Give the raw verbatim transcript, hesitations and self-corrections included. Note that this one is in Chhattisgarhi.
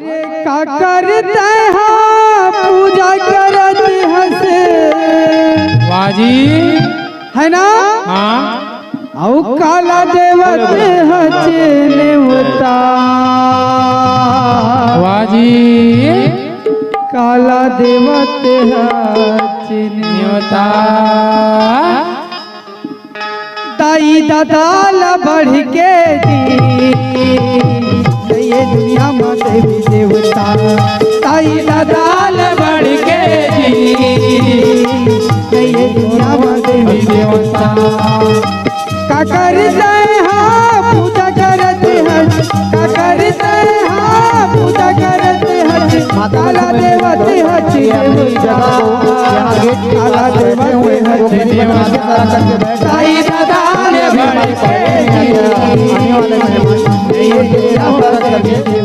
का करते हा पूजा करत हस। वाह जी। है ना? हाँ। अउ काला देवत हच नेवता। वाह जी। काला देवत हच नेवता। ताई ददा ला बढ़ के जी, ये दुनिया मा देवी देवता। ताई ददा ला बढ़ के जी, ये दुनिया मा देवी देवता। का करते हा पूजा करत हच, का करते हा पूजा करत हच, काला देवत हच नेवता। काला देवत हच नेवता। ताई ददा ला बढ़ के जी, ये दुनिया मा देवी देवता।